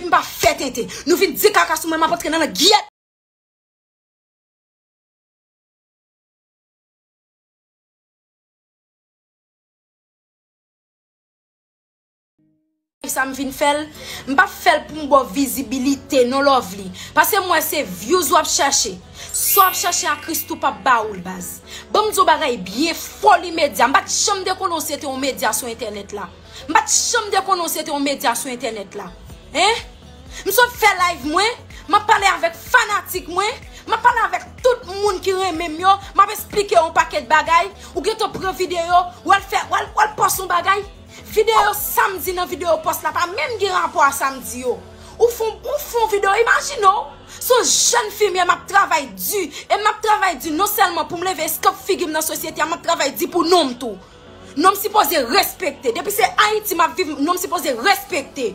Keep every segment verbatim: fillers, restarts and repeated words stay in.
M pa fè tenten. Nou vin di kaka sou mwen, m ap antre nan langyèt. Sa m vin fè l, m pa fè l pou m ba w vizibilite non, Lovely. Paske m wè se views w ap chache. Sa w ap chache a, Christoo p ap ba ou l, baz. Ban m di w bagay byen, Foli Medya. M pa t janm te konnen w se te yon medya sou entènèt la. M pa t janm te konnen w se te yon medya sou entènèt la. Hein? M sot fè live mwen, m ap pale avèk fanatik mwen, m ap pale avèk tout moun ki renmen m yo, m ap esplike yon pakèt bagay, ou gentan pran videyo, w al fè, w al, w al pòs yon bagay. Videyo sa m di nan videyo pòs la pa menm gen rapò a sa m di yo. Ou fon, ou fon videyo, imajine w, se yon jèn fi m ye, m ap travay di, e m ap travay di non sèlman pou m leve eskanp figi m nan sosyete a, m ap travay di pou non m tou. Non m sipoze respekte. Depi se Ayiti m ap viv, non m sipoze respekte.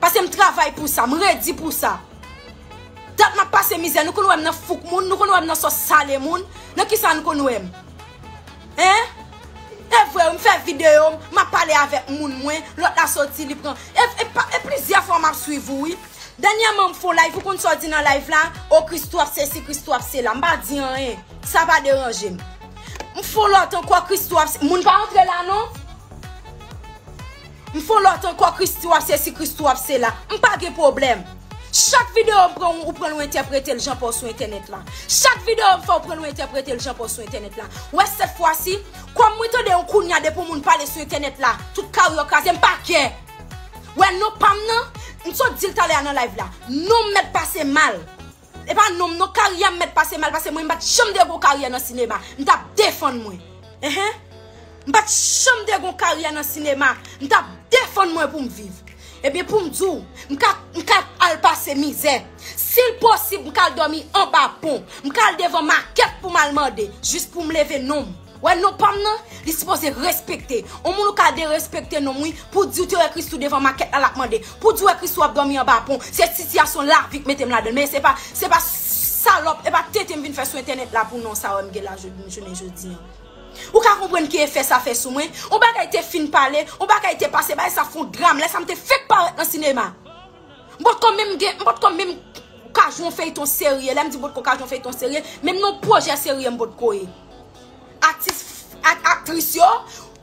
Paske m travay pou sa, m redi pou sa. Dat m ap pase mizè, nou konn wè m nan fouk moun, nou konn wè m nan sòs sale moun. Nan kisa nou konn wè m? Hein? E vre, m fè videyo, m ap pale avèk moun mwen, lòt la soti, li pran. E, e, pa- e plizyè fwa m ap swiv ou, wi. Dènyèman, m fè yon live, ou konn sa w di nan live la? O, Christoo ap sesi, Christoo ap sela. M pa di anyen. Sa pa deranje m. M fè yon lòt ankò, Christoo ap se- moun pa antre la, non? M fè yon lòt ankò, Christoo ap sesi, Christoo ap sela. M pa gen pwoblèm. Chak videyo m pran, ou pran l, ou entèprete l jan pa w sou entènèt la. Chak videyo m fè, ou pran l, ou entèprete l jan pa w sou entènèt la. Wè, sèt fwa si, kòm mwen tande yon kounya, depi yon moun pale sou entènèt la, tout karyè w kraze, m pa kè. Wè, non pa m nan, m sot di l talè a nan live la. Non m mèt pase mal. E pa non m non, karyè m mèt pase mal, paske mwen, m pa t janm te gon karyè nan sinema. M t ap defann mwen. Enhen. M pa t janm te gon karyè nan sinema. M t ap defann mwen pou m viv. Ebyen, pou m di w, m ka, m ka al pase mizè. Si l posib, m ka al dòmi anba pon. M ka al devan makèt pou m al mande, jis pou m leve non m. Wè, non pa m nan, li sipoze respekte. On moun ou ka derespekte non m, wi, pou di w te wè Christoo devan makèt la, l ap mande. Pou di w wè Christoo ap dòmi anba pon. Se sitiyasyon lavi k mete m ladan l. Men se pa, se pa salòp, e pa tenten m vin fè sou entènèt la pou non sa wè m gen la jodi, jounen jodi an. Ou ka konprann ki efè sa fè sou mwen? On bagay te fin pale, on bagay te pase, bagay sa fè on dram. Lè sa m te fèk parèt nan sinema. M potko menm gen, m potko menm ka jwe yon feyton serye. Lè m di m potko ka jwe yon feyton serye, menm nan pwojè serye m potko ye. Atis, ak, aktris yo,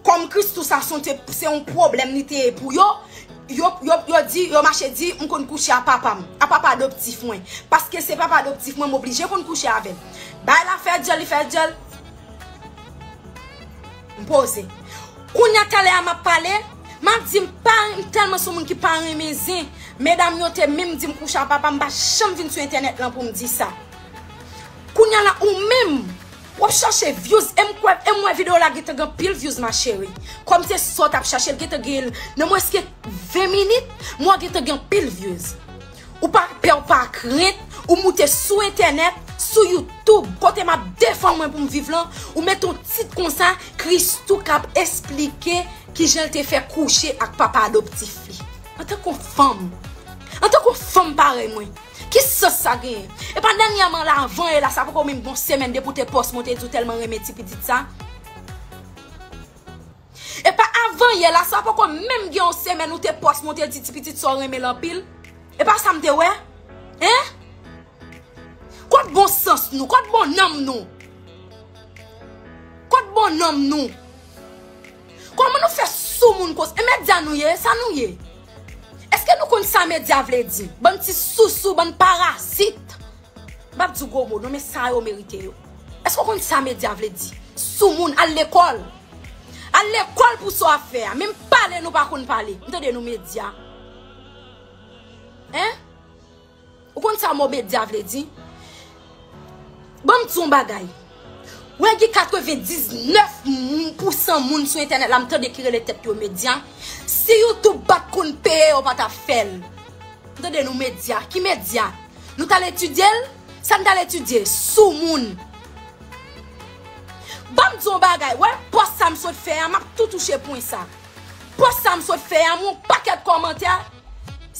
kòm Christoo sa se yon te, se yon pwoblèm li te ye pou yo, yo, yo, yo di, yo mache di, m konn kouche a papa m, a papa adoptif mwen. Paske se papa adoptif mwen, m oblije konn kouche avè l. Bagay la fè djòl, li fè djòl. M poze. Kounye a talè a m ap pale, m ap di m pa, m tèlman se yon moun ki pa renmen zen. Medam yo te menm di m kouche a papa m, m pa janm vin sou entènèt lan pou m di sa. Kounye a la, ou menm, w ap chache views, e m kwè, e m wè videyo la gentan gen anpil views, ma chérie. Kòm se sa w t ap chache, l gentan gen, nan mwens ke ven minit, m wè gentan gen anpil views. Ou pa pè, ou pa krent, ou moute sou entènèt, sou YouTube, kote m ap defann mwen pou m viv lan, ou mete yon tit konsa, Christoo k ap esplike kijan l te fè kouche ak papa adoptif li. Antanke yon fanm, antanke yon fanm parèy mwen, ki sans sa genyen? E pa dènyèman la, avan yè la, sa poko menm gon semèn depi w te pòs mwen, w te di w tèlman renmen ti pitit sa. E pa avan yè la, sa poko menm gen yon semèn ou te pòs mwen, w te di ti pitit sa w renmen l anpil. E pa sa m te wè? Hein? Kot bon sans nou? Kot bon nanm nou? Kot bon nanm nou? Kòman nou fè sou moun konsa? E medya nou ye? Sa nou ye? Èske nou konn sa medya vle di? Bann ti sousou, bann parazit. M p ap di w gwo mo non, men sa yo merite yo. Èske w konn sa medya vle di? Sou moun, al lekòl. Al lekòl pou sa w ap fè a. Menm pale nou pa konn pale. M tande nou medya. Hein? Ou konn sa mo medya vle di? Ban m di w yon bagay. Wè gen katrevendiznèf pou san moun sou entènèt la, m tande ki rele tèt yo medya. Si YouTube pa t konn peye yo, pa t ap fè l. M tande nou medya. Ki medya? Nou t al etidye l? Sa n t al etidye? Sou moun. Ban m di w yon bagay. Wè pòs sa m sot fè a, m ap tou touche pwen sa. Pòs sa m sot fè a, m wè yon pakèt kòmantè.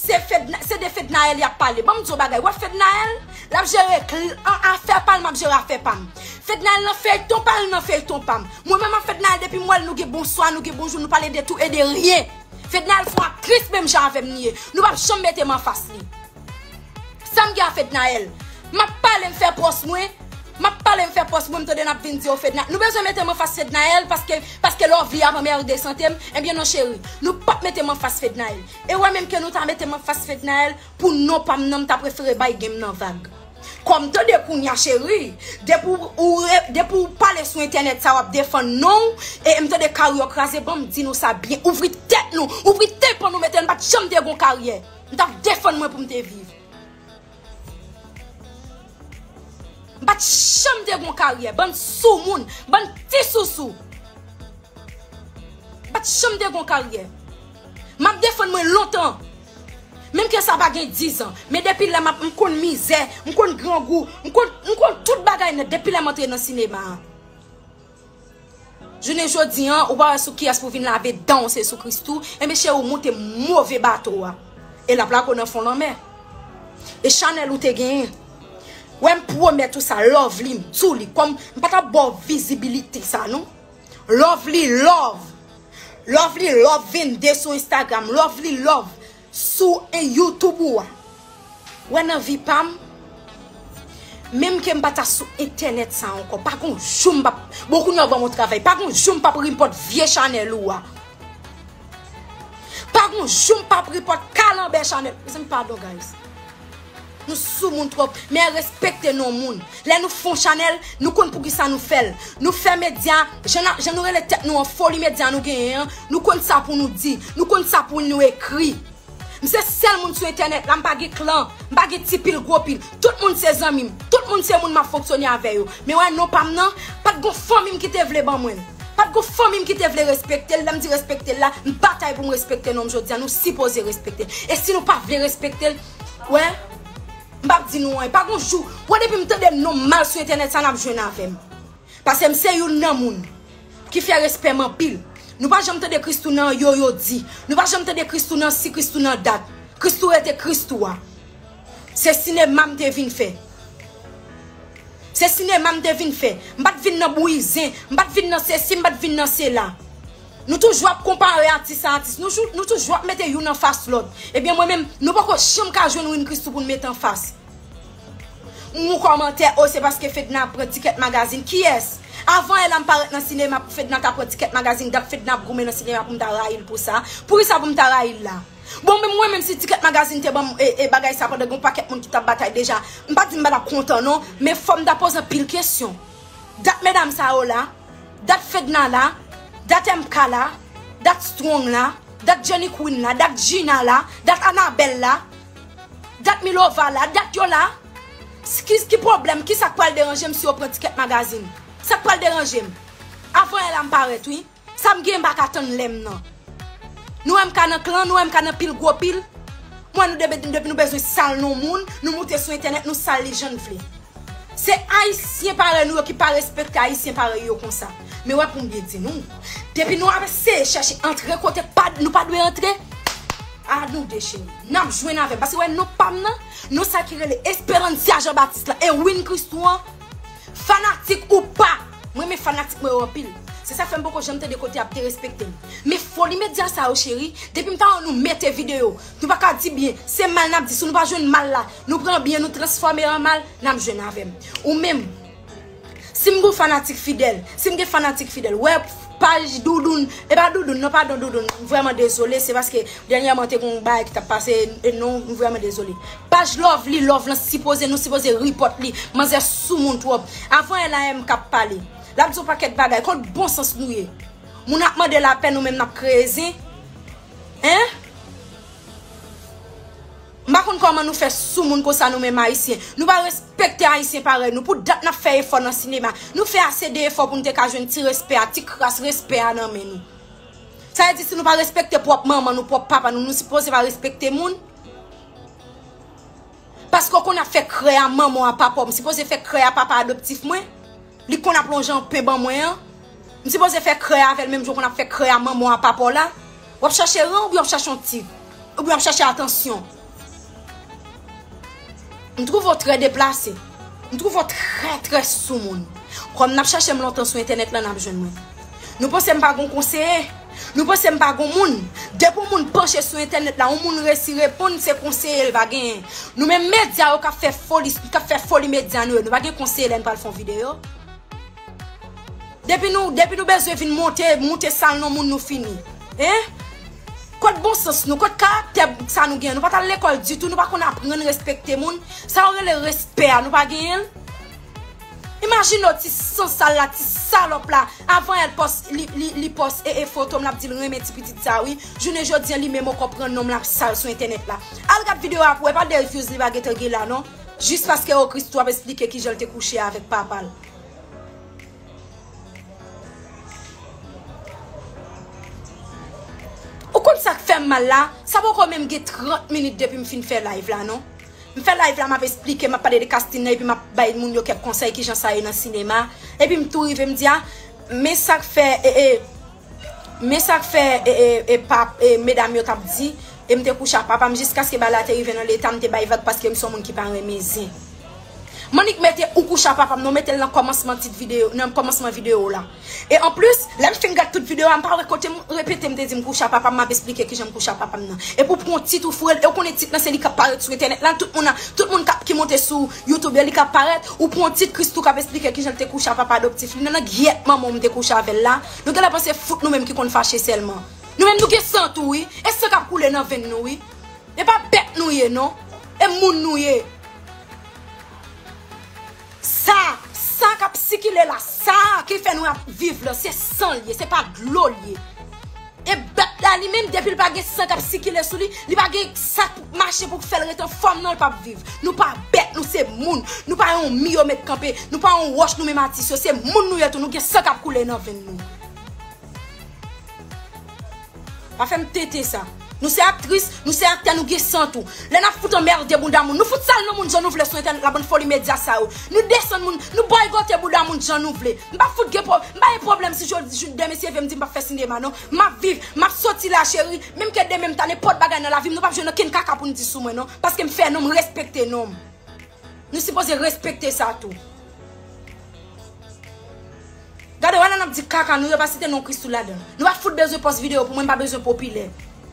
Se Fedna, se de Fednaelle y ap pale. Ban m di w bagay. Wè Fednaelle, l ap jere kl-, an, afè pa l, m ap jere afè pa m. Fednaelle nan feyton pa l, nan feyton pa m. Mwen menm ak Fednaelle, depi m wè l, nou gen bonswa, nou gen bonjou, nou pale de tou e de ryen. Fednaelle se yon aktris menm jan avè m li ye. Nou p ap janm mete m anfas li. Sa m gen a Fednaelle? M ap pale, m fè pòs mwen. M ap pale, m fè pòs mwen, m tande n ap vin di yo Fednaelle. Nou bezwen mete m anfas Fednaelle paske, paske Lovely ap anmède sante m? Ebyen non cheri, nou p ap mete m anfas Fednaelle. E wè menm ke nou ta mete m anfas Fednaelle, pou non pa m nan, m ta prefere bay gen m nan vag. Kòm tande kounye a cheri, depi w, ou re-, depi w pale sou entènèt sa w ap defann non w, e m tande kari w kraze, ban m di nou sa byen, ouvri tèt nou, ouvri tenpan nou, mete n pa t janm te gon karyè. M t ap defann mwen pou m te viv. M pa t janm te gon karyè, bann soumoun, bann ti sousou. M pa t janm te gon karyè. M ap defann mwen lontan. Menm ke sa pa gen diz an. Men depi lè m ap, m konn mizè, m konn grangou, m konn, m konn tout bagay nèt depi lè m antre nan sinema a. Jounen jodi an, ou pa wè sou kiyès pou vin lave dan w, se sou Christoo. Enben cheri, ou moute move bato a. E l ap lage w nan fon lanmè. E chanèl ou te genyen. Wè m pwomèt ou sa, Lovely, m di w li. Kòm m pa t ap ba w vizibilite sa non. Lovely Love. Lovely Love vennde sou Instagram. Lovely Love sou en YouTube ou a. Wè nan vi pa m, menm ke m pa ta sou entènèt sa ankò, pa gon jou m p ap, bon kounye a w ban m yon travay, pa gon jou m p ap report vye chanèl ou a. Pa gon jou m p ap report kalanbè chanèl. Mezanmi, padon, guys. Nou soumoun twòp, men respekte non moun. Lè nou fè yon chanèl, nou konn poukisa nou fè l. Nou fè medya, jan n ap, jan nou rele tèt nou an foli medya nou genyen an, nou konn sa pou nou di, nou konn sa pou nou ekri. M se sèl moun sou entènèt la, m pa gen klan, m pa gen ti pil gwo pil. Tout moun se zanmi m, tout moun se moun m ap fonksyone avè yo. Men wè non pa m nan, pa t gon fanmi m ki te vle ban mwen l. Pa t gon fanmi m ki te vle respekte l, lè m di respekte l la, m batay pou m respekte non m jodi a, nou sipoze respekte l. E si nou pa vle respekte l, wè, m p ap di nou anyen. Pa gon jou, wè depi m tande non m mal sou entènèt sa, n ap jwenn avè m. Paske m se youn nan moun ki fè respè m anpil. Nou pa janm tande Christoo nan yo yo di. Nou pa janm tande Christoo nan si, Christoo nan dat. Christoo rete Christoo a. Se sinema m te vin fè. Se sinema m te vin fè. M pa t vin nan bouyi zen. M pa t vin nan sesi, m pa t vin nan sela. Nou toujou ap konpare atis a atis. Nou jou-, nou toujou ap mete youn anfas lòt. Ebyen mwen menm, nou poko janm ka jwenn Win Christoo pou n mete anfas. M wè kòmantè, o, se paske Fedna ap pran tikèt magazin. Kiyès? Avan Ella m parèt nan sinema pou Fedna ta pran tikèt magazin, dat Fedna ap goumen nan sinema pou m ta rayi l pou sa. Poukisa pou m ta rayi l la? Bon, men mwen menm si tikèt magazin te ban m, e, e, bagay sa pandan gen yon pakèt moun ki t ap batay deja, m pa di m pa t ap kontan non, men fò m ta poze anpil kesyon. Dat medam sa yo la, dat Fedna la, dat M K la, dat Strong la, dat Jenny Queen la, dat Gina la, dat Anabelle la, dat Milova la, dat yo la. Ki, ki pwoblèm? Kisa k pral deranje m si yo pran tikèt magazin? Sa k pral deranje m? Avan Ella m parèt, wi. Sa m gen m pa ka tann lè m nan. Nou wè M K nan klan, nou wè M K nan pil gwo pil. Mwen nou depi, depi nou bezwen sal non moun, nou moute sou entènèt, nou sal li jan n vle. Se ayisyen parèy nou yo ki pa respekte ayisyen parèy yo konsa. Men wè pou m byen di nou, depi nou ap eseye chèche antre kote pa, nou pa dwe antre, a nou de cheri, n ap jwenn avè m. Paske wè non pa m nan, non sa ki rele Esperancia Jean Baptiste la, e Win Christoo an, fanatik ou pa, mwen renmen fanatik mwen yo anpil. Se sa fè m poko janm tande kote y ap derespekte m. Men foli medya sa yo cheri, depi m ta wè nou mete videyo, nou pa ka di byen, se mal n ap di, si nou pa jwenn mal la, nou pran byen, nou transfòme an mal, n ap jwenn avè m. Ou menm, si m gon fanatik fidèl, si m gen fanatik fidèl, wè paj Doudoun, e pa Doudoun, non, padon Doudoun, m vrèman dezole, se paske dènyèman te gon bagay ki t ap pase, e non, m vrèman dezole. Paj Lovely Love lan sipoze, nou sipoze report li, manzè soumoun twòp. Avan L A M k ap pale. L ap di yon pakèt bagay, kot bon sans nou ye? Moun ap mande lapè, nou menm n ap kreye zen. Hein? M pa konn kòman nou fè soumoun konsa nou menm ayisyen. Nou pa respekte ayisyen parèy nou. Pou dat n ap fè efò nan sinema. Nou fè ase de efò pou n te ka jwenn ti respè a, ti kras respè a nan men nou. Sa vle di si nou pa respekte pwòp manman nou, pwòp papa nou, nou sipoze pa respekte moun? Paske w konn ap fè krè a manman w a papa w, m sipoze fè krè a papa adoptif mwen? Li konn ap lonje yon pen ban mwen an. M sipoze fè krè avè l menm jan w konn ap fè krè a manman w a papa w la. W ap chache ran oubyen w ap chache yon tit? Oubyen w ap chache atansyon? M twouve w trè deplase. M twouve w trè, trè soumoun. Kòm n ap chache m lontan sou entènèt lan, n ap jwenn mwen. Nou panse m pa gon konseye? Nou panse m pa gon moun? Depi yon moun panche sou entènèt la, yon moun resi reponn, se konseye l va genyen. Nou menm medya yo k ap fè foli, k ap fè foli medya nou yo, nou pa gen konseye lè n pral fè yon videyo? Depi nou, depi nou bezwen vin monte, moute sal non moun nou fini. Hein? Kot bon sans nou, kot karaktè sa nou gen? Nou pa t al lekòl ditou, nou pa konn aprann respekte moun. Sa yo rele respè a, nou pa genyen l? Imajine w ti sansal la, ti salòp la. Avan yè l pòs, li, li, li pòs e, e foto m, l ap di l renmen ti pitit sa wi. Jounen jodi a, li menm ankò pran non m, l ap sal sou entènèt la. Al gad videyo a pou w wè, pa de views li pa gentan gen la non. Jis paske o Christoo ap esplike kijan l te kouche avèk papa l. Ou konn sa k fè m mal la? Sa poko menm gen trant minit depi m fin fè live la non. M fè live la, m ap esplike, m ap pale de casting nan, epi m ap bay moun yo kèk konsèy kijan sa ye nan sinema. Epi m tou rive m di a, men sa k fè, e, e, men sa k fè, e, e, e, pa, e, medam yo t ap di, e m te kouche ak papa m jiskaske bagay la te rive nan leta m te bay vag paske m se yon moun ki pa renmen zen. M annik mete ou kouche ak papa m non, mete l nan kòmansman tit videyo, nan kòmansman videyo la. E anplis, lè m fin gad tout videyo a, m pa wè kote m repete m te di m kouche ak papa m, m ap esplike kijan m kouche ak papa m nan. Epi w pran yon tit ou foure l, e w konnen tit lan se li k ap parèt sou entènèt la, tout moun, tout moun k ap, ki monte sou YouTube yo, li k ap parèt, ou pran yon tit Christoo k ap esplike kijan l te kouche ak papa adoptif li nan, nan gyèt manman w m te kouche avè l la. Nou genlè panse fout nou menm ki konn fache sèlman. Nou menm nou gen san tou wi, e san k ap koule nan venn nou wi. E pa bèt nou ye non, e moun nou ye. Sa, sa k ap sikile la, sa ki fè nou ap viv la, se san l ye, se pa dlo l ye. E bèt la li menm, depi l pa gen san k ap sikile sou li, li pa gen sa k mache pou fè l ret anfòm non, l p ap viv. Nou pa bèt, nou se moun. Nou pa yon mi yo met kanpe, nou pa yon wòch nou menm atis yo, se moun nou ye tou, nou gen san k ap koule nan venn nou. Pa fè m tenten sa. Nou se aktris, nou se aktè, nou gen san tou. Lè n ap fout anmède bounda moun, nou fout sal non moun jan nou vle sou entènèt la, bann foli medya sa yo. Nou desann moun, nou bòykote bounda moun jan nou vle. M pa fout gen pwo-, m pa gen pwoblèm si jodi jou demen si Dye vle m di m p ap fè sinema non. M ap viv, m ap soti la cheri, menm ke demen m ta nenpòt bagay nan lavi m, nou p ap jwenn okenn kaka pou n di sou mwen non, paske m fè non m, respekte non m. Nou sipoze respekte sa tou. Gade, wè la n ap di kaka, nou yo pa site non Christoo ladan. Nou pa fout bezwen pòs videyo pou mwen, m pa bezwen popilè.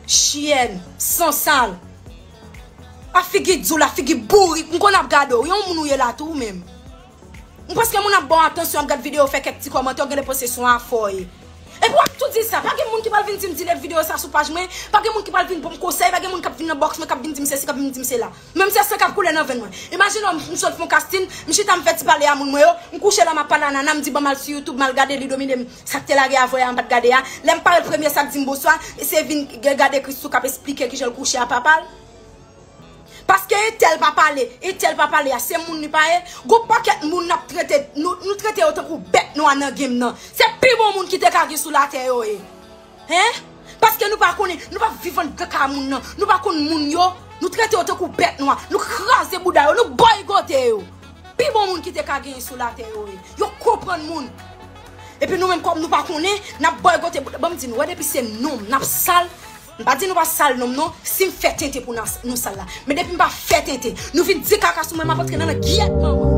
Chyèn, sansal. A figi di w la, figi bourik, m konn ap gade w. Yon moun ou ye la tou ou menm. M panse moun ap ba w atansyon, ap gad videyo, fè kèk ti kòmantè, w genlè panse se yon afè w ye. Epi w ap tou di sa, pa gen moun ki pral vin di m delete videyo sa sou paj mwen, pa gen moun ki pral vin ban m konsèy, pa gen moun k ap vin nan bòks mwen, k ap vin di m sesi, k ap vin di m sela. Menm se san k ap koule nan venn mwen. Imajine w, m sot fè yon casting, m chita m fè ti pale a moun mwen yo, m kouche la m ap pale a Nana, m di ban m al sou YouTube, m al gade li domine m, sa k te lage avè a m pa t gade a. Lè m parèt premye sa k di m bonswa, se vin g-, gade Christoo k ap esplike kijan l kouche a papa l. Paske entèl pa pale, entèl pa pale a, se moun li pa ye. Gon pakèt moun n ap trete, nou, nou trete yo tankou bèt nwa nan game nan. Se pi bon moun ki te ka gen sou latè yo ye. Hein? Paske nou pa konnen, nou pa viv anndan kay moun nan, nou pa konn moun yo, nou trete yo tankou bèt nwa, nou kraze bouda yo, nou bòykote yo. Pi bon moun ki te ka genyen sou latè yo ye. Yo konprann moun. Epi nou menm kòm nou pa konnen, n ap bòykote bouda. Ban m di nou, wè depi se non m, n ap sal. M pa di nou pa sal non m non, si m fè tenten pou n a-, nou sal la. Men depi m pa fè tenten, nou vin di kaka sou mwen, m ap antre nan, nan gyèt manman.